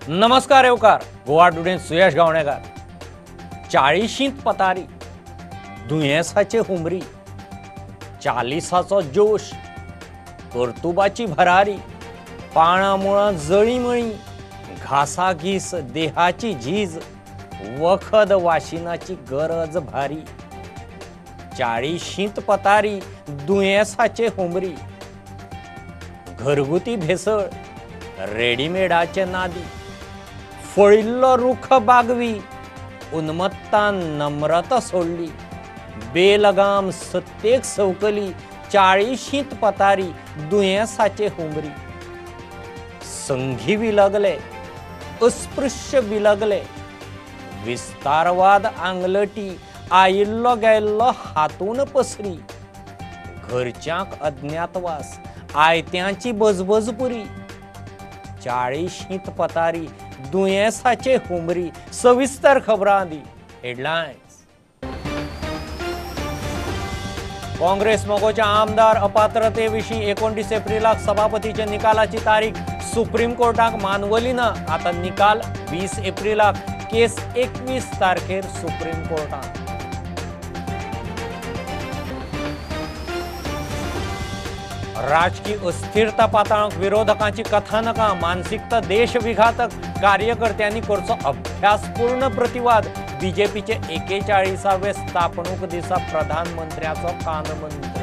नमस्कार येवकार गोवा टुडेन सुयश गावणेकार। चाळीशींत पतारी, दुयेंसाचे हुमरी, चालिसाचो जोश, कर्तुबाची भरारी, पाळां मुळां जळीमळी, घासाघीस देहाची झीज, वखद वाशिनाची गरज भारी। चाळीशींत पतारी, दुयेंसाचे हुमरी, घरगुती भेसळ, रेडीमेडाचे नादी, फळिल्लो रुख बागवी, उन्मत्तान नम्रता सोडली, बेलगाम सत्तेक सवकली, चाळीशींत पतारी, दुयेंसाचे हुमरी। संघी विलगले, अस्पृश्य विलगले, विस्तारवाद आंगलटी, आयिल्लो गेल्लो हातून पसरी, घरच्यांक अज्ञातवास, आयत्यांची बजबजपुरी, चाळीशींत पतारी, दुयेंसाचे हुमरी। सविस्तर खबरां आदी हेडलायन्स। काँग्रेस मगोच्या आमदार अपात्रते विशीं 29 एप्रिलाक सभापतीच्या निकालाची तारीख सुप्रीम कोर्टाक मानवली ना। आता निकाल 20 एप्रिलाक, केस 21 तारखेर सुप्रीम कोर्टाक। राजकीय अस्थिरता पाताळूंक विरोधकांची कथानकां, मानसिकता देशविघातक, कार्यकर्त्यांनी करचो अभ्यासपूर्ण प्रतिवाद। बीजेपीचे 41वे स्थापणूक दिसा प्रधानमंत्र्याचो कानमंत्र।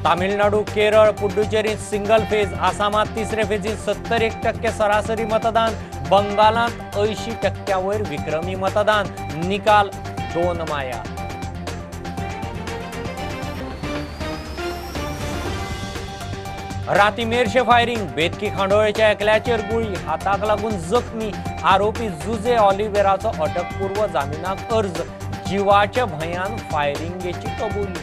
तामिळनाडू, केरळ, पुडुचेरीत सिंगल फेज, आसामात तिसरे फेजीत 71% सरासरी मतदान, बंगालांत 80% वयर विक्रमी मतदान। निकाल 2 माया। राती मेरशे फायरिंग, बेतकी खांडोळेच्या एकल्याचेर गुळी, हाताक लागून जखमी आरोपी जुजे ऑलिव्हेराचो अटकपूर्व जामिनाक अर्ज, जिवाच्या भंयान फायरिंगेची कबुली।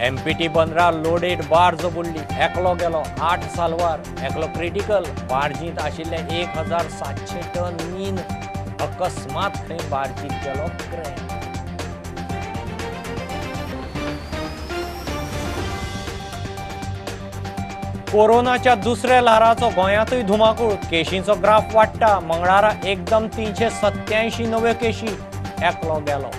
एमपीटी बंदरा लोडेड बार्ज बुडली, एकलो गेलो, 8 सालवार, एकलो क्रिटिकल। बार्जींत आशिल्ले 1700 टन मीन अकस्मात खंय बार्जींत गेलो क्रॅक। कोरोनाच्या दुसऱ्या ल्हाराचो गोंयांतूय धुमाकूळ, केशींचो ग्राफ वाडटा। मंगळारा एकदम 387 नव्यो केशी, एकलो गेलो।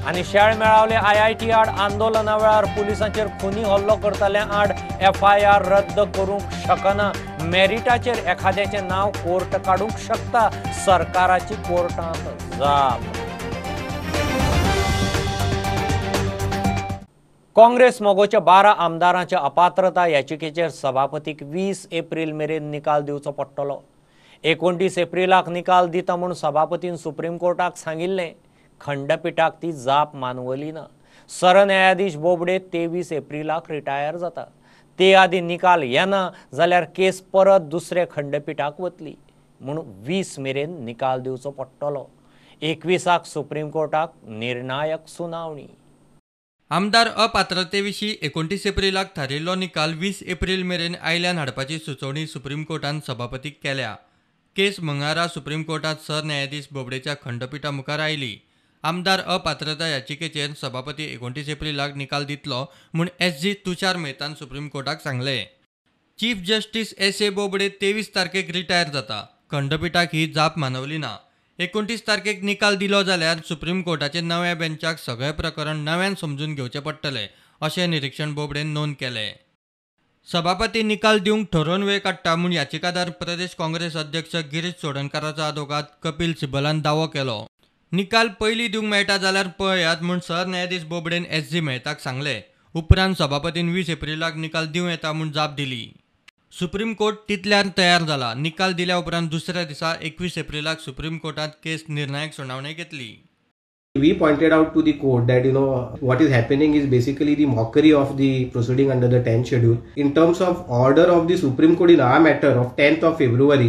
आनी शेळ मेळावले आयआयटी आड आंदोलना वेळार पुलिसांचेर खुनी हल्लो करतल्या आड एफआयआर रद्द करूंक शकना। मेरिटाचेर एखाद्याचें नांव कोर्ट काडूंक शकता, सरकाराची कोर्टांत जाप। काँग्रेस मगोच्या 12 आमदारांच्या अपात्रता याचिकेचेर सभापतीक 20 एप्रिल मेरेन निकाल दिवचो पडटलो। 29 एप्रिलाक निकाल दिता म्हूण सभापतीन सुप्रीम कोर्टाक सांगिल्लें। खंडपिठाक ती जाप मानवली ना। सरन्यायाधीश बोबडे 23 एप्रिलाक रिटायर जाता। ते आदी निकाल येना जाल्यार केस परत दुसरे खंडपिठाक वतली म्हूण 20 मेरेन निकाल दिवचो पडटलो। 21 सुप्रीम कोर्टाक निर्णायक सुनावणी। आमदार अपात्रतेविशीं 29 एप्रिलाक थारिल्लो निकाल 20 एप्रिल मेरेन आयल्यान हाडपाची सुचोवणी सुप्रीम कोर्टान सभापतीक केल्या। केस मंगळारा सुप्रीम कोर्टात सरन्यायाधीश बोबडेच्या खंडपिठा मुखार आयली। आमदार अपात्रता याचिकेचेर सभापती 29 एप्रिलाक निकाल दितलो म्हूण एस जी तुषार मेहतान सुप्रीम कोर्टाक सांगलें। Chief justice S A Bobde 23 तारखेक रिटायर जाता। खंडपिठाक ही जाप मानवली ना। 29 तारखेक निकाल दिलो जाल्यार सुप्रीम कोर्टाचे नव्या बेंचाक सगळें प्रकरण नव्यान समजून घेवचें पडटलें अशें निरीक्षण बोबडेन नोंद केलें। सभापती निकाल दिवंक ठरोवन वेळ काडटा म्हूण याचिकादार प्रदेश काँग्रेस अध्यक्ष गिरीश चोडणकाराचो आदोगाद कपिल सिब्बलान दावो केलो। निकाल पयलीं दिवंक मेळटा जाल्यार पळयात म्हूण सरन्यायाधीश बोबडेन एस जी मेहताक सांगलें। उपरांत सभापतीन 20 एप्रिलाक निकाल दिवं येता म्हूण जाप दिली। सुप्रीम कोर्ट तितल्यार तयार जाला। निकाल दिल्या उपरांत दुसऱ्या दिसा 21 एप्रिलाक सुप्रीम कोर्टात केस निर्णायक सुनावणी घेतली। We pointed out to the court that what is happening is basically the mockery of the proceeding under the 10th schedule. In terms of order of the Supreme Court in our matter of 10th of February,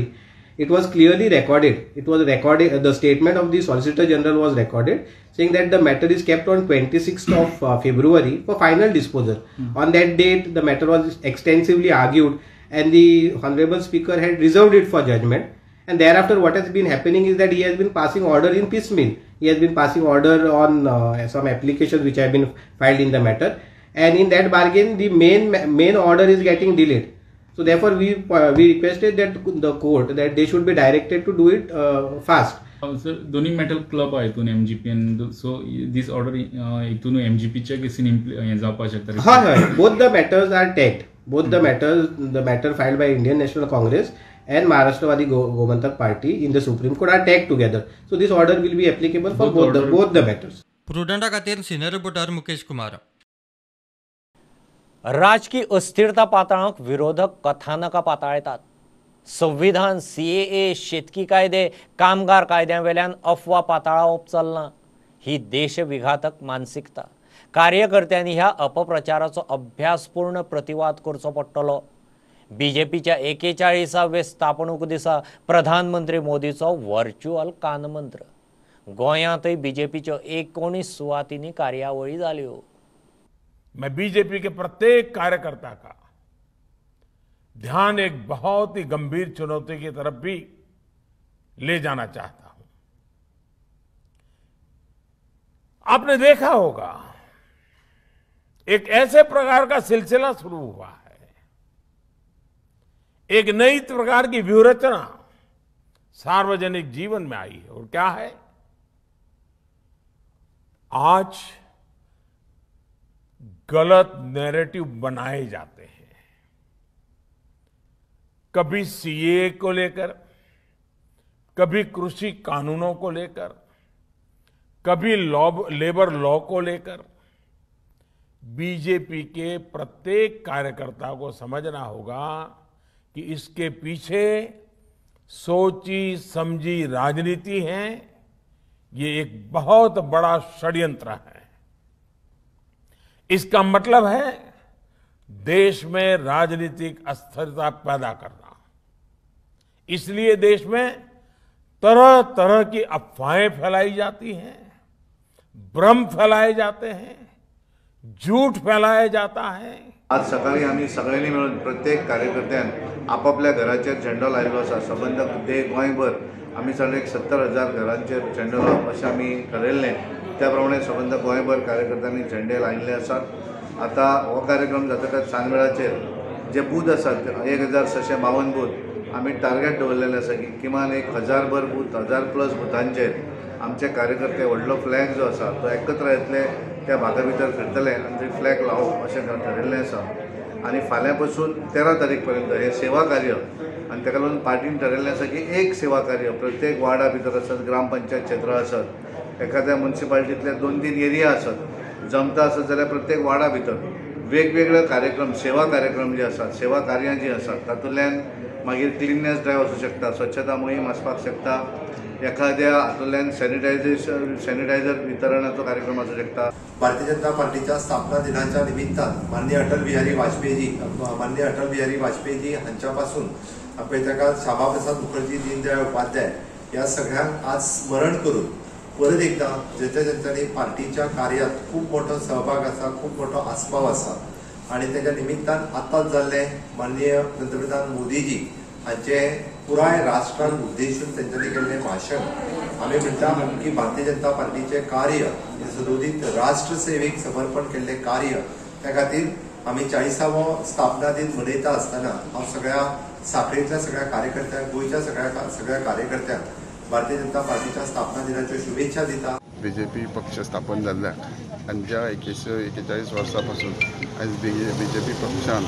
it was clearly recorded. It was recorded, the statement of the Solicitor General was recorded saying that the matter is kept on 26th of February for final disposal. On that date, the matter was extensively argued and the Honorable Speaker had reserved it for judgment. And thereafter what has been happening is that he has been passing order in piecemeal. He has been passing order on some applications which have been filed in the matter, and in that bargain the main order is getting delayed. So therefore we requested that the court that they should be directed to do it fast. Sir, दोन्ही मेटल club आहे हितून MGP and so this order हितून एमजीपीच्या casein हें जावपाक शकता. हय हय, both the matters are tagged. Both the matters, the matter filed by Indian National Congress and Maharashtrawadi Gomantak Party in the Supreme Court are tagged together. So this order will be applicable for both the matters. प्रुडंटा खातीर senior reporter Mukesh Kumar. राजकीय अस्थिरता पाताळांक विरोधक कथानकां पाताळतात. संविधान, CAA, शेतकी कायदे, कामगार कायद्या वेल्यान अफवा पाताळावप चल्लां. ही देशविघातक मानसिकता. कार्यकर्त्यांनी ह्या अपप्रचाराचो अभ्यासपूर्ण प्रतिवाद करचो पडटलो. बीजेपीच्या 41व्या स्थापणूक दिसा प्रधानमंत्री मोदीचो व्हर्च्युअल कानमंत्र. गोंयांतय बीजेपीच्यो 19 सुवातींनी कार्यावळी जाल्यो. मैं बीजेपी के प्रत्येक कार्यकर्ता का ध्यान एक बहुत ही गंभीर चुनौती की तरफ भी ले जाना चाहता हूं। आपने देखा होगा एक ऐसे प्रकार का सिलसिला शुरू हुआ है, एक नई प्रकार की व्यूहरचना सार्वजनिक जीवन में आई है। और क्या है, आज गलत नैरेटिव बनाए जाते हैं। कभी सीए को लेकर, कभी कृषि कानूनों को लेकर, कभी लेबर लॉ को लेकर। बीजेपी के प्रत्येक कार्यकर्ता को समझना होगा कि इसके पीछे सोची समझी राजनीति है, ये एक बहुत बड़ा षड्यंत्र है। इसका मतलब है देश में राजनीतिक अस्थिरता पैदा करना। इसलिए देश में तरह तरह की अफवाहें फैलाई जाती हैं, भ्रम फैलाए जाते हैं, झूठ फैलाया जाता है। आज सकाळी आमी सगळ्यांनी मेळून प्रत्येक कार्यकर्त्यान आपापल्या घराचेर झेंडो लायिल्लो आसा। सबंद गोंयभर आमी सगळे 70,000 घरांचेर झेंडो लावप अशें आमी ठरयल्लें, त्या प्रमाणे सबंद गोंयभर कार्यकर्त्यांनी झेंडे लायिल्ले आसात। आतां हो कार्यक्रम जातकच सांजवेळाचेर जे बूथ आसात 1652 बूथ आमी टार्गेट दवरलेले आसा की किमान 1000 भर बूथ, 1000 प्लस बुथांचेर आमचे कार्यकर्ते व्हडलो फ्लॅग जो आसा तो एकत्र येतले, त्या भागा भितर फिरतले आनी थंय फ्लॅग लावप अशें ठरयल्लें आसा। आनी फाल्यां पासून 13 तारीख पर्यंत हें सेवा कार्य आनी ताका लागून पार्टीन ठरयल्लें आसा की एक सेवा कार्य प्रत्येक वार्डा भितर आसत, ग्रामपंचायत क्षेत्र आसत, एखाद्या म्युनिसिपालिटींतले 2-3 एरिया आसत, जमता आसत जाल्यार प्रत्येक वार्डा भितर वेगवेगळे कार्यक्रम, सेवा कार्यक्रम जे आसात, सेवा कार्यां जीं आसात तातूंतल्यान मागीर क्लिननेस ड्रायव्ह आसूं शकता, स्वच्छता मोहीम आसपाक शकता, एखाद्या हातूंतल्यान सॅनिटायझर वितरणाचो कार्यक्रम आसूं शकता। भारतीय जनता पार्टीच्या स्थापना दिनाच्या निमित्तान माननीय अटल बिहारी वाजपेयी हांच्या पासून पळय ताका श्यामा प्रसाद मुखर्जी, दीनदयाळ उपाध्याय ह्या सगळ्यांक आज स्मरण करून परत एकदा ज्यांच्या ज्यांच्यानी पार्टीच्या कार्यात खूब मोठो सहभाग आसा, खूब मोठो आस्पाव आसा आनी तेच्या निमित्तान आतांच जाल्लें माननीय पंतप्रधान मोदीजी हांचे पुराय राष्ट्राक उद्देशून तेंच्यांनी केल्लें भाशण आमी म्हणटा की भारतीय जनता पार्टीचें कार्य हें सदोदीत राष्ट्रसेवेक समर्पण केल्लें कार्य, त्या खातीर आमी 40वो स्थापना दिन मनयता आसतना हांव सगळ्या साखळेंतल्या सगळ्या कार्यकर्त्यांक, गोंयच्या सगळ्या कार्यकर्त्यांक भारतीय जनता पार्टीच्या स्थापना दिनाच्यो शुभेच्छा दिता। बीजेपी पक्ष स्थापन जाल्ल्याक आनी ज्या 41 वर्सां पासून आयज बीजेपी पक्षान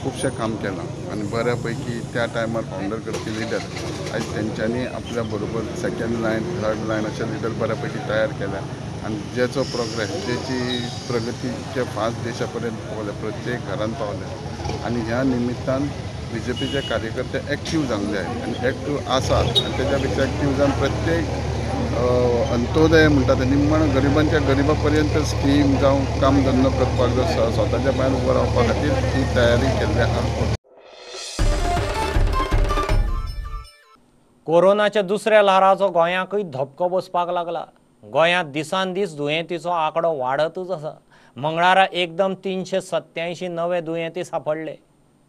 खुबशें काम केलां आनी बऱ्या पैकी त्या टायमार फावंडर करपी लिडर आयज तेंच्यांनी आपल्या बरोबर सेकंड लायन, थर्ड लायन अशे लिडर बऱ्या पैकी तयार केल्या आनी जेचो प्रोग्रेस, जेची प्रगती इतक्या फास्ट देशा पर्यंत पावल्या, प्रत्येक घरान पावल्या आनी ह्या निमित्तान बीजेपीचे कार्यकर्ते एक्टीव जावंक जाय आनी एक्टीव आसात आनी तेच्या पेक्षा एक्टीव जावन प्रत्येक अंत्योदय म्हणटा ते निम्मण गरिबांच्या गरिबा पर्यंत स्कीम जावं काम धंदो करपाक जावं स्वताच्या पांयार उबो रावपा खातीर ही तयारी केल्ली आसा। कोरोनाच्या दुसऱ्या ल्हाराचो गोंयाकूय धपको बसपाक लागला. गोंयांत दिसान दीस दुयेंतीचो आंकडो वाडतूच आसा. मंगळारा एकदम 387 नवे दुयेंती सांपडले.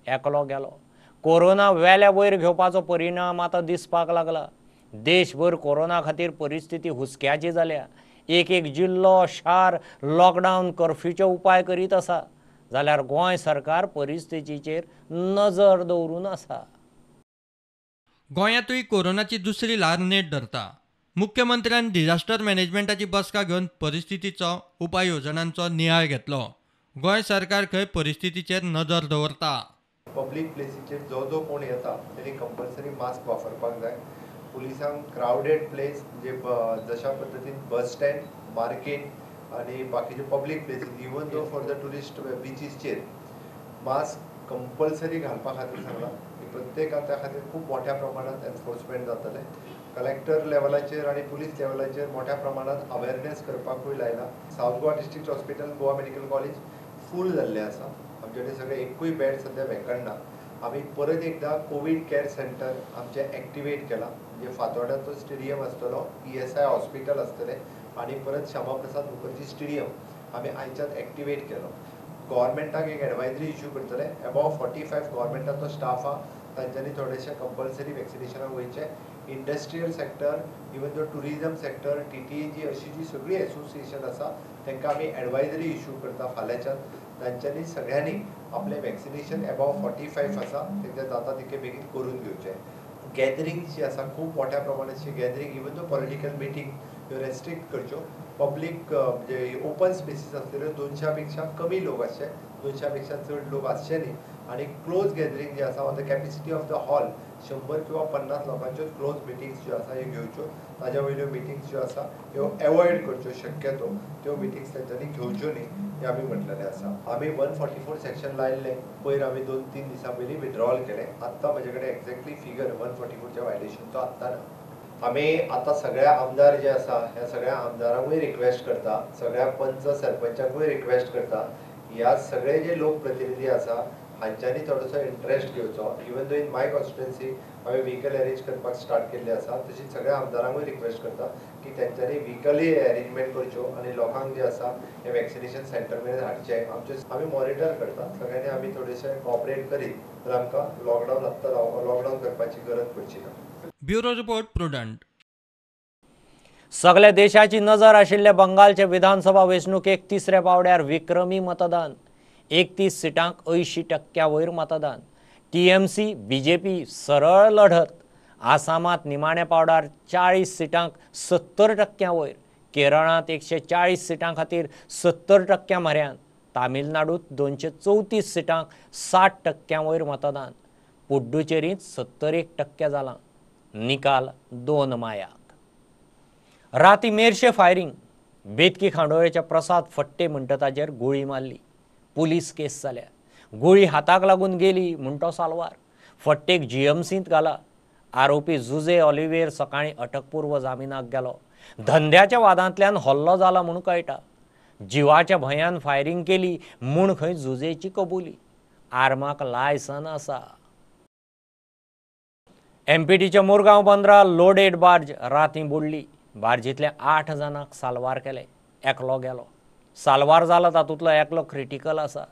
एकलो गेलो. कोरोना वेल्या वयर घेवपाचो परिणाम आतां दिसपाक लागला. देशभर कोरोना खातीर परिस्थिती हुस्क्याची जाल्या. एक एक जिल्लो शार लॉकडावन कर्फ्यूचे उपाय करीत आसा, जाल्यार गोंय सरकार परिस्थितीचेर नजर दवरून आसा. गोंयांतूय कोरोनाची दुसरी ल्हार नेट धरता. मुख्यमंत्र्यान डिझास्टर मॅनेजमेंटाची बसका घेवन परिस्थितीचो उपाय येवजणांचो नियाळ घेतलो. गोंय सरकार खंय परिस्थितीचेर नदर दवरता. पब्लीक प्लेसीचेर जो जो कोण येता तेणी कंपल्सरी मास्क वापरपाक जाय. पुलिसांक क्रावडेड प्लेस म्हणजे जशा पद्दतीन बस स्टँड, मार्केट आनी बाकीचे public places, even though for the tourist बिचीसचेर mask compulsory घालपा खातीर सांगलां. प्रत्येकान त्या खातीर खूब मोठ्या प्रमाणांत एनफोर्समेंट जातलें. कलेक्टर लेवलाचेर आनी पुलीस लेवलाचेर मोठ्या प्रमाणांत अवेरनेस करपाकूय लायला. South Goa district hospital, Goa medical college full जाल्लें आसा. आमचे कडेन सगळे एकूय बेड सद्या वेकंट ना. आमी परत एकदां कोवीड कॅर सेंटर आमचें एक्टिवेट केलां. म्हणजे फातोर्ड्याचो स्टेडियम आसतलो, ESI hospital आसतलें आनी परत श्यामा प्रसाद मुखर्जी स्टेडियम आमी आयच्यान एक्टिवेट केलो. गव्हर्मेंटाक एक एडवायजरी इश्यू करतले. एबॉव 45 गव्हर्मेंटाचो स्टाफ आहा, तांच्यांनी थोडेशे कंपल्सरी वॅक्सिनेशनाक वयचें. Industrial sector, even though tourism sector, TTAG अशी जी सगळी एसोसिएशन आसा तांकां आमी एडवायजरी इश्यू करता फाल्यांच्यान. तांच्यांनी सगळ्यांनी आपलें वॅक्सिनेशन एबॉव 45 आसा तेंच्या जाता तितके बेगीन करून घेवचें. गॅदरिंग्स जी आसा खूब मोठ्या प्रमाणाची gathering, even though political meeting ह्यो रेस्ट्रिक्ट करच्यो. पब्लीक म्हणजे ओपन स्पेसीस आसलेल्यो 200 पेक्षा कमी लोक आसचे, 200 पेक्षा चड लोक आसचे न्ही. आनी क्लोज गॅदरींग जे आसा on the capacity of the hall 100 किंवा 50 लोकांच्यो क्लोज मिटिंग्स ज्यो आसा ह्यो घेवच्यो. ताज्या वयल्यो मिटिंग्स ज्यो आसा ह्यो एवॉयड करच्यो, शक्यतो त्यो मिटिंग्स तेंच्यांनी घेवच्यो न्ही हें आमी म्हटलेलें आसा. आमी 144 सेक्शन लायिल्लें पयर आमी 2-3 दिसां पयलीं विड्रॉल केलें. आत्तां म्हजे कडेन एक्झॅक्टली फिगर 144च्या वायलेशनचो आत्तां ना. आमी आतां सगळ्या आमदार जे आसा ह्या सगळ्या आमदारांकूय रिक्वेस्ट करता, सगळ्या पंच सरपंचांकूय रिक्वेस्ट करता, ह्या सगळे जे लोकप्रतिनिधी आसा हांच्यांनी थोडोसो इंट्रस्ट घेवचो. Even though in my constituency हांवें व्हिकल अरेंज करपाक स्टार्ट केल्लें आसा, तशीच सगळ्या आमदारांकूय रिक्वेस्ट करता की तेंच्यांनी व्हिकलय अरेंजमेंट करच्यो आनी लोकांक जे आसा हें वॅक्सिनेशन सेंटर मेरेन हाडचें. आमचे आमी मॉनिटर करता. सगळ्यांनी आमी थोडेशे कॉपरेट करीत तर आमकां लॉकडावन आत्तां लॉकडावन करपाची गरज पडची ना. Bureau report, Prudent. सगळ्या देशाची नजर आशिल्ले बंगालचे विधानसभा वेंचणुकेक तिसऱ्या पावड्यार विक्रमी मतदान. 31 सिटांक 80% वयर मतदान. TMC BJP सरळ लढत. आसामात निमाण्या पावड्यार 40 सिटांक 70% वयर, केरळांत 140 सिटां खातीर 70% म्हऱ्यान, तामिळनाडूत 234 सिटांक 60% वयर मतदान. पुडुचेरींत 71% जालां. निकाल 2 मायाक. राती मेरशे फायरींग. बेतकी खांडोळेच्या प्रसाद फट्टे म्हणटा ताजेर गुळी मारली. पुलीस केस जाल्या. गुळी हाताक लागून गेली म्हण तो साल्वार. फट्टेक GMCंत घाला. आरोपी जुजे ऑलिव्हेर सकाळीं अटकपूर्व जामिनाक गेलो. धंद्याच्या वादांतल्यान हल्लो जाला म्हूण कळटा. जिवाच्या भंयान फायरींग केली म्हूण खंय जुजेची कबुली. आर्माक लायसन आसा. MPTच्या मुरगांव बंदरा लोडेड बार्ज रातीं बुडली. बार्जींतल्या 8 जाणांक साल्वार केले. एकलो गेलो. साल्वार जाला तातूंतलो एकलो क्रिटिकल आसा.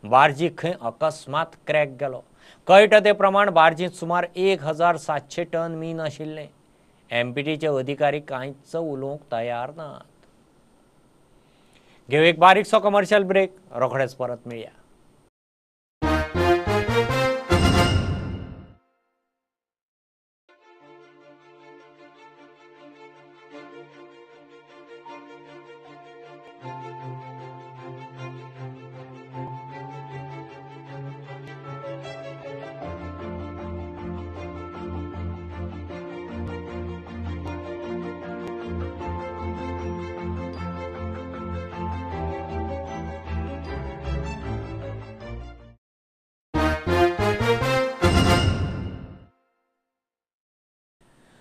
बार्जीक खंय अकस्मात क्रॅक गेलो. कळटा ते प्रमाण बार्जींत सुमार 1700 टन मीन आशिल्लें. MPTचे अधिकारी कांयच उलोवंक तयार नात. घेवं एक बारीकसो कमर्शियल ब्रेक, रोखडेच परत मेळया.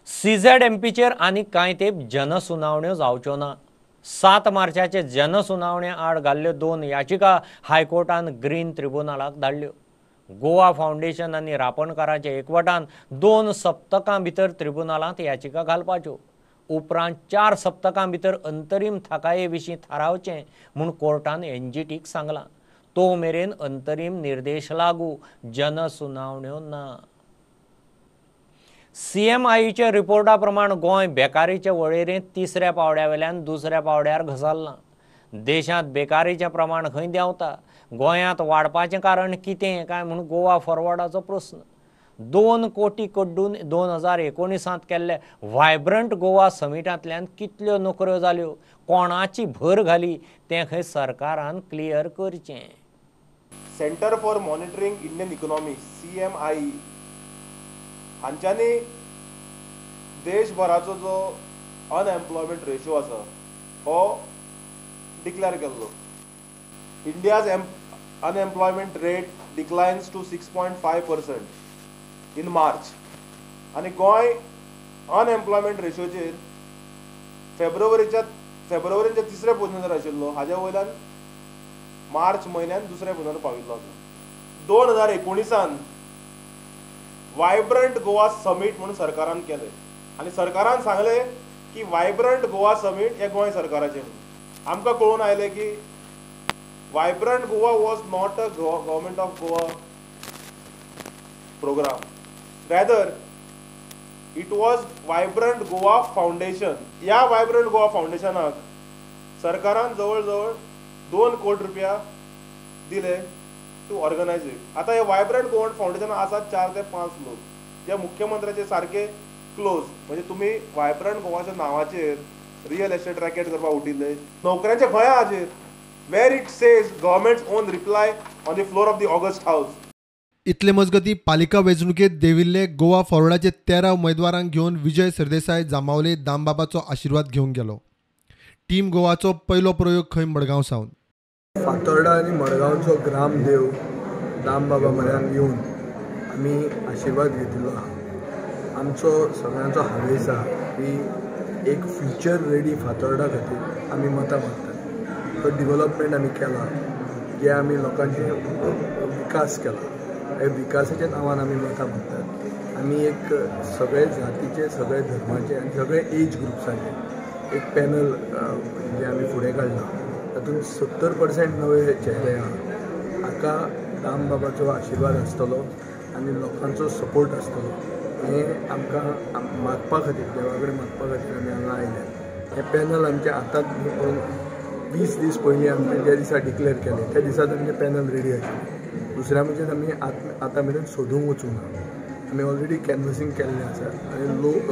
CZMPचेर आनी कांय तेंप जनसुनावण्यो जावच्यो ना. 7 मार्चाचे जनसुनावणे आड घाल्ल्यो 2 याचिका हायकोर्टान ग्रीन ट्रिब्युनलाक धाडल्यो. गोवा फावंडेशन आनी रापणकारांच्या एकवटान 2 सप्तकां भितर ट्रिब्युनलांत याचिका घालपाच्यो. उपरांत 4 सप्तकां भितर अंतरीम थाकाये विशीं थारावचें म्हूण कोर्टान NGTक सांगलां. तो मेरेन अंतरीम निर्देश लागू, जनसुनावण्यो ना. सीएमआयच्या रिपोर्टा प्रमाण गोंय बेकारीचे वळेरेंत तिसऱ्या पावड्या वेल्यान दुसऱ्या पावड्यार घसरलां. देशांत बेकारीचें प्रमाण खंय देंवता, गोंयांत वाडपाचें कारण कितें काय म्हूण गोवा फॉरवर्डाचो प्रस्न. 2 कोटी कड्डून 2019 केल्ले व्हायब्रंट गोवा समिटांतल्यान कितल्यो नोकऱ्यो जाल्यो, कोणाची भर घाली तें खंय सरकारान क्लियर करचें. Centre for monitoring Indian economy CMIE हांच्यांनी देशभराचो जो अनएम्प्लॉयमेंट रेशो आसा हो डिक्लेअर केल्लो. India's unemployment rate declines to 6.5% in March आनी गोंय अनएम्प्लॉयमेंट रेशोचेर फेब्रुवारीच्या तिसऱ्या पोजिशनार आशिल्लो, हाज्या वयल्यान मार्च म्हयन्यान दुसऱ्या पोजिशनार पाविल्लो आसा. 2019 वायब्रंट गोवा समीट म्हणून सरकारान केलें आनी सरकारान सांगलें की वायब्रंट गोवा समीट हें गोंय सरकाराचें म्हणून. आमकां कळून आयलें की vibrant Goa was not a government of Goa programme, rather it was vibrant Goa foundation. ह्या वायब्रंट गोवा फावंडेशनाक सरकारान जवळ जवळ 2 कोटी रुपया दिले टू ऑर्गनायज it. आतां हे वायब्रंट गोवा फावंडेशन आसात 4 ते 5 लोक जे मुख्यमंत्र्याचे सारके क्लोज, म्हणजे तुमी वायब्रंट गोवाच्या नांवाचेर रियल एस्टेट रॅकेट करपाक उठिल्ले. नोकऱ्यांचे खंय हाजेर where it says government's own reply on the floor of the august house. इतले मजगती पालिका वेंचणुकेंत देविल्ले गोवा फॉरवर्डाचे 13 उमेदवारांक घेवन विजय सरदेसाय जांबावले दामबाबाचो आशिर्वाद घेवन गेलो. टीम गोवाचो पयलो प्रयोग खंय मडगांव सावन. फातोर्डा आनी मडगांवचो ग्रामदेव दामबाबा म्हऱ्यान येवन आमी आशिर्वाद घेतिल्लो आहा. आमचो सगळ्यांचो हावेस आहा की एक फ्युचर रेडी फातोर्डा खातीर आमी मतां मागतात. तो डिवलपमेंट आमी केला, जे आमी लोकांचे विकास केला, हे विकासाच्या नांवान आमी मतां मागतात. आमी एक सगळे जातीचे, सगळे धर्माचे आनी सगळे एज ग्रुप्साचे एक पॅनल जे आमी फुडें काडला तातूंत 70% नवे चेहरे आहा. हाका दामबाबाचो आशिर्वाद आसतलो आनी लोकांचो सपोर्ट आसतलो हें आमकां मागपा खातीर, देवा कडेन मागपा खातीर आमी हांगा आयले. हें पॅनल आमचें आतांच 20 दीस पयलीं आमचें ज्या दिसा डिक्लेअर केलें त्या दिसाच आमचें पॅनल रेडी आशिल्लें. दुसऱ्या म्हणजे आमी आतां मेरेन सोदूंक वचूंक ना, आमी ऑलरेडी कॅनवसींग केल्लें आसा आनी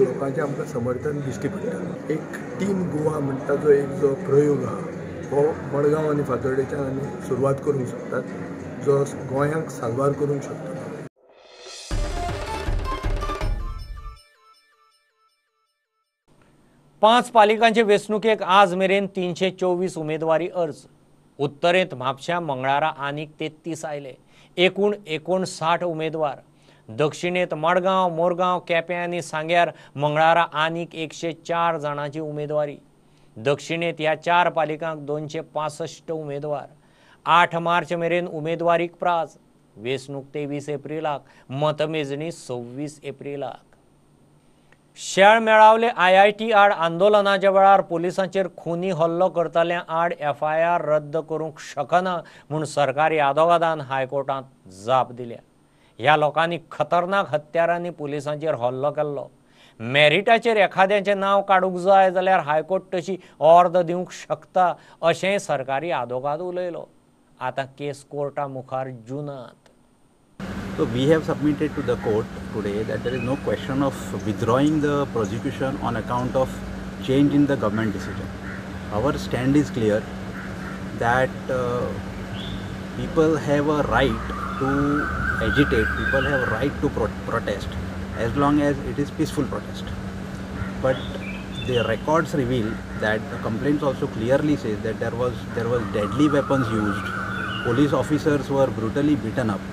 लोकांचें आमकां समर्थन दिश्टी पडटा. एक टीम गोवा म्हणटा जो एक जो प्रयोग आहा हो मडगांव आनी फातोर्डेच्यान आमी सुरवात करूंक शकतात, जो गोंयांक साल्वार करूंक शकता. पांच पालिकांचे वेंचणुकेक आज मेरेन 324 उमेदवारी अर्ज. उत्तरेंत म्हापश्यां मंगळारा आनीक 33 आयले, एकूण 59 उमेदवार. दक्षिणेंत मडगांव, मोरगांव, केपें आनी सांग्यार मंगळारा आनीक 104 जाणांची उमेदवारी. दक्षिणेंत ह्या 4 पालिकांक 265 उमेदवार. 8 मार्च मेरेन उमेदवारीक प्राज. वेंचणूक 23 एप्रिलाक, मतमेजणी 26 एप्रिलाक. शेळ मेळावले IIT आड आंदोलनाच्या वेळार पोलिसांचेर खुनी हल्लो करतल्या आड FIR रद्द करूंक शकना म्हूण सरकारी आदोगादान हायकोर्टांत जाप दिल्या. ह्या लोकांनी खतरनाक हत्यारांनी पोलिसांचेर हल्लो केल्लो. मेरिटाचेर एखाद्याचें नांव काडूंक जाय जाल्यार हायकोर्ट तशी ऑर्द दिवंक शकता अशें सरकारी आदोगाद उलयलो. आतां केस कोर्टा मुखार जुनांत. So we have submitted to the court today that there is no question of withdrawing the prosecution on account of change in the government decision. Our stand is clear that people have a right to agitate, people have a right to protest as long as it is peaceful protest. But the records reveal that the complaints also clearly says that there was deadly weapons used, police officers were brutally beaten up.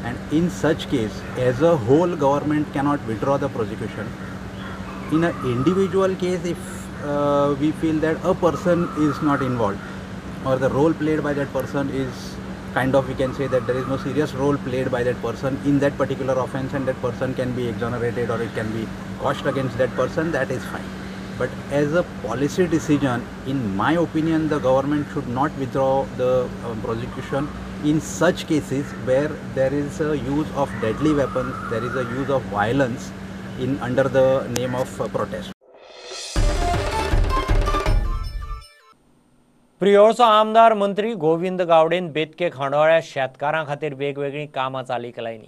And in such case, as a whole, government cannot withdraw the prosecution. In an individual case, if we feel that a person is not involved or the role played by that person is kind of, we can say that there is no serious role played by that person in that particular offense and that person can be exonerated or it can be quashed against that person, that is fine. But as a policy decision, in my opinion, the government should not withdraw the prosecution in such cases where there is a use of deadly weapons, there is a use of violence in under the name of protest. प्रियोळचो आमदार मंत्री गोविंद गावडेन बेतके खांडोळ्या शेतकारां खातीर वेगवेगळीं कामां चालीक लायलीं.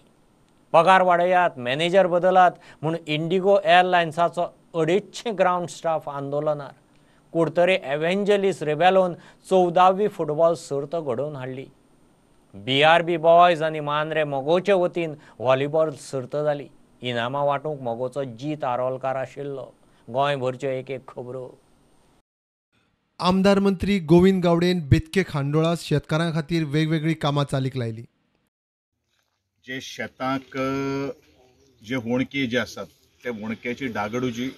पगार वाडयात, manager बदलात म्हूण Indigo एअरलायन्साचो 250 ground staff आंदोलनार. कुडतरे एव्हेंजलिस रेबेलोन 14वी football सर्त घडोवन हाडली. BRB boys आनी मांद्रे मगोचे वतीन व्हॉलीबॉल सर्त जाली. इनामां वांटूंक मगोचो जीत आरोलकार आशिल्लो. गोंयभरच्यो एक एक खबरो. आमदार मंत्री गोविंद गावडेन बेतके खांडोळा शेतकारां खातीर वेगवेगळी कामां चालीक लायली. जे शेतांक जे होणके जे आसात ते होणक्याची डागडुजी,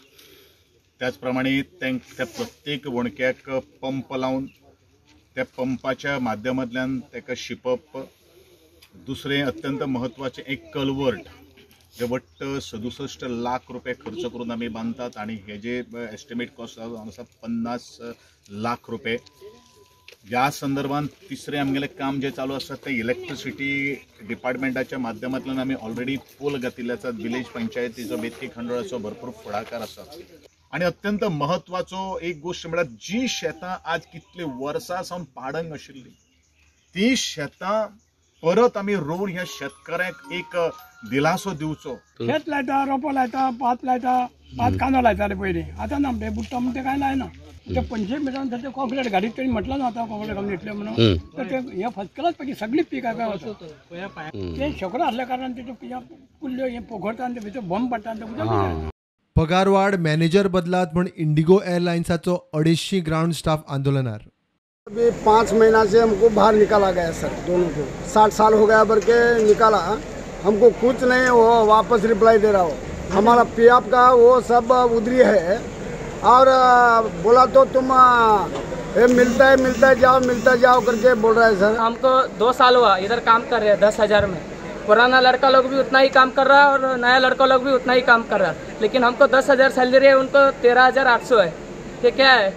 त्याच प्रमाणे त्या प्रत्येक होणक्याक पंप लावन त्या पंपाच्या माध्यमांतल्यान ताका शिंपप. दुसरें अत्यंत म्हत्वाचें एक कलवर्ट जे वट्ट 67 लाख रुपये खर्च करून आमी बांदतात आनी हे जे एस्टिमेट कॉस्ट आसा 50 लाख रुपये. ह्या संदर्भात तिसरें आमगेलें काम जें चालू आसा तें इलेक्ट्रिसिटी डिपार्टमेंटाच्या माध्यमांतल्यान आमी ऑलरेडी पोल घातिल्ले आसात. विलेज पंचायतीचो बेतकी खांडोळाचो भरपूर फुडाकार आसा. आनी अत्यंत म्हत्वाचो एक गोश्ट म्हळ्यार जी शेतां आज कितले वर्सां सावन पाडंग आशिल्ली ती शेतां परत आमी रोवन ह्या शेतकऱ्यांक एक दिलासो दिवचो. शेत लायता, रोपो लायता, पात लायता, पात कांदो लायताले पयलीं, आतां ना ते बुडटा म्हूण ते कांय लायना. ते 500 मिटरान ते कॉंक्रीट घालीत तेणी म्हटलां ना आतां कॉंक्रीट घालून इतलें म्हणून, तर ते हें फर्स्ट क्लास पैकी सगळीं पीक वता. तें शकरो आसल्या कारणान तेच्यो कुल्ल्यो हें पोखरता आनी ते भितर बॉम्ब पडटा आनी ते. पगारवाड, मॅनेजर बदलात म्हूण इंडिगो एअरलायन्साचो 250 ग्रावंड स्टाफ आंदोलनार. अभी 5 महीना से हमको बाहर निकाला गया सर, दोनों को 60 साल हो गया भर के निकाला, हमको कुछ नहीं वो वापस रिप्लाई दे रहा हो. हमारा पीएफ का वो सब उधरी है और बोला तो तुम ये मिलता है जाओ मिलता जाओ करके बोल रहा है सर. हमको 2 साल हुआ इधर काम कर रहे हैं 10,000 में. पुराना लड़का लोग भी उतना ही काम कर रहा है और नया लड़का लोग भी उतना ही काम कर रहा है, लेकिन हमको 10,000 सैलरी है, उनको 13,800 है. ये क्या है?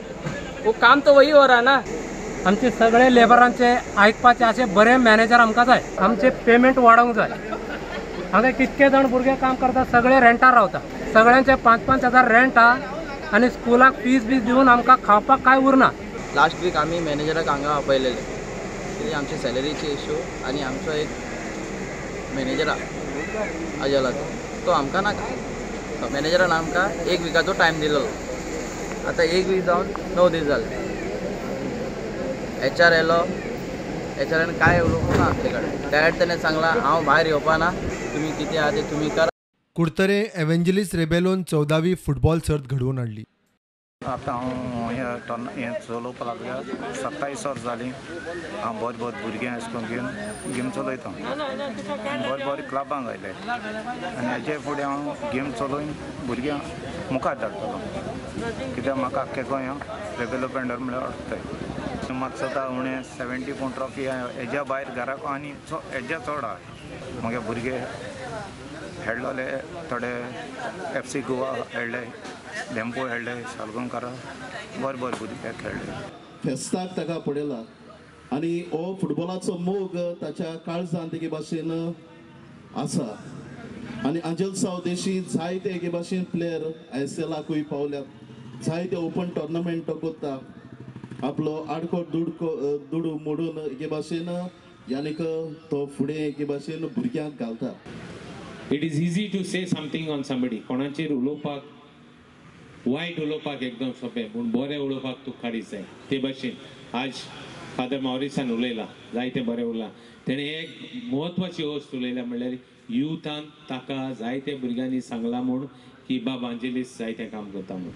वो काम तो वही हो रहा है ना. आमचे सगळे लेबरांचे आयकपाचे असे बरे मॅनेजर आमकां जाय. आमचे पेमेंट वाडोवंक जाय. हांगा कितके जाण भुरगे काम करतात, सगळे रेंटार रावता, सगळ्यांचे 5-5 हजार रेंट आहा आनी स्कुलाक फीस बीस दिवन आमकां खावपाक कांय उरना. लास्ट वीक आमी मॅनेजराक हांगा आपयलेले कित्याक आमचे सॅलरीचे इशू आनी आमचो एक मॅनेजर आजलाचो तो आमकां नाका. मॅनेजरान आमकां 1 विकाचो टायम दिलेलो, आतां 1 वीक जावन 9 दीस जाले. एच आर येयलो, एच आरान कांय उलोवंक ना आमचे कडेन. डायरेक्ट तेणें सांगलां हांव भायर येवपा ना, तुमी कितें आहा तें तुमी करा. कुडतरे एव्हेंजलिस रेबेलोन 14वी फुटबॉल सर्त घडोवन हाडली. आतां हांव हें चलोवपाक लागल्या 27 वर्सां जालीं. हांव बरें बरें भुरग्यांक अशें करून घेवन गेम चलयता. बरें बरें क्लबांक आयले आनी हेजे फुडें हांव गेम चलोवन भुरग्यांक मुखार धाडटलो, कित्याक म्हाका आख्खे गोंय रेबेलो पेंडर म्हळ्यार वळखताय. म्हाका सदां उणें 74 ट्रॉफी हेज्या भायर घराक आनी हेज्या चड आहा. म्हगे भुरगे खेळ्ळोले थोडे FC Goa खेळ्ळे, धेंपो खेळ्ळे, सालगांवकारा बरें बरें भुरगे खेळ्ळे. फेस्ताक ताका पडयला आनी हो फुटबॉलाचो मोग ताच्या काळजांत एके भाशेन आसा आनी आंजल सावदेशी जायते एके भाशेन प्लेयर ISLाकूय पावल्यात, जायते ओपन टोर्नामेंट तो करता. आपलो आडको दुडू मोडून एके भाशेन यानी तो फुडें एके भाशेन भुरग्यांक घालता. It is easy to say something on somebody. कोणाचेर उलोवपाक वायट उलोवपाक एकदम सोंपें, पूण बरें उलोवपाक तुका काडीच जाय. ते भाशेन आज फादर मॉरिसान उलयला, जायतें बरें उरलां. तेणें एक म्हत्वाची वस्त उलयल्या, म्हणल्यार युथान ताका जायते भुरग्यांनी सांगलां म्हूण की बाब आंजेलीस जायतें काम करता म्हूण.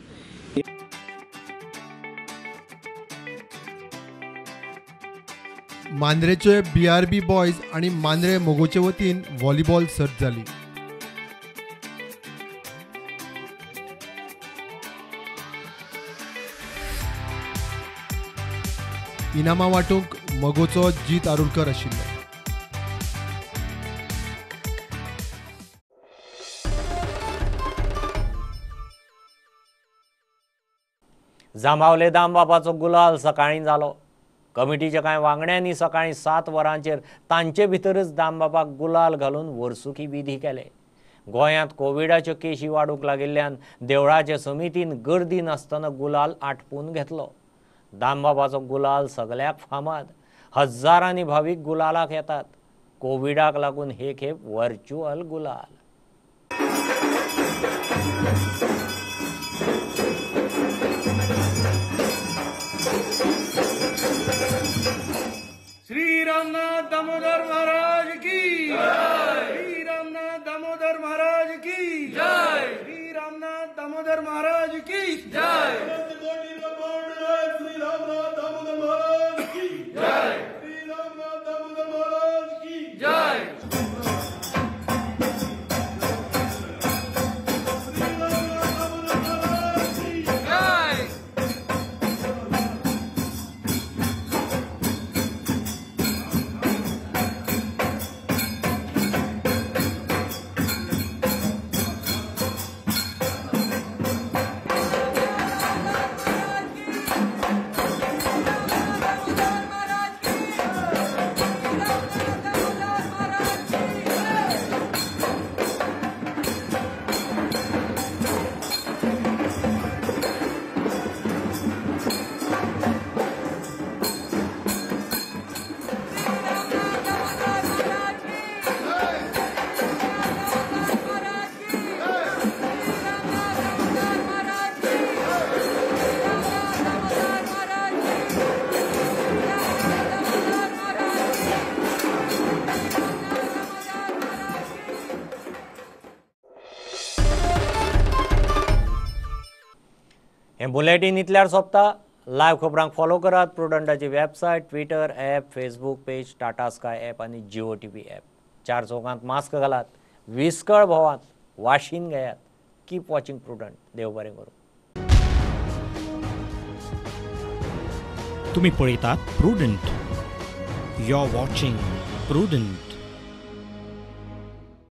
मांद्रेचे BRB boys आनी मांद्रे मोगोचे वतीन व्हॉलीबॉल सर्त जाली. इनामां वांटूंक मगोचो जीत आरुलकर आशिल्लो. जांबावले दामबाबाचो गुलाल सकाळीं जालो. कमिटीच्या कांय वांगड्यांनी सकाळीं 7 वरांचेर तांचे भितरच दामबाबाक गुलाल घालून वर्सुकी विधी केले. गोंयांत कोविडाच्यो केशी वाडूंक लागिल्ल्यान देवळाचे समितीन गर्दी नासतना गुलाल आटपून घेतलो. दामबाबाचो गुलाल सगल्याक फामाद. हजारांनी भावीक गुलालाक येतात. कोविडाक लागून हे खेप व्हर्च्युअल गुलाल. श्री रामनाथ दामोदर महाराज की जय. श्री रामनाथ दामोदर महाराज की जय. श्री रामनाथ दामोदर महाराज की जय. श्री रामनाथ दामोदर महाराज की जय. श्री रामनाथ दामोदर महाराज की जय. हें बुलेटीन इतल्यार सोंपता. लायव्ह खबरांक फॉलो करात प्रुडंटाची website, Twitter app, Facebook page, Tata Sky app आनी जिओ टी व्ही ॲप. 4 चौकांत मास्क घालात, विस्कळ भोवात, वाशीन घेयात. Keep watching Prudent. देव बरें करूं. तुम्ही पळयतात Prudent. You are watching Prudent.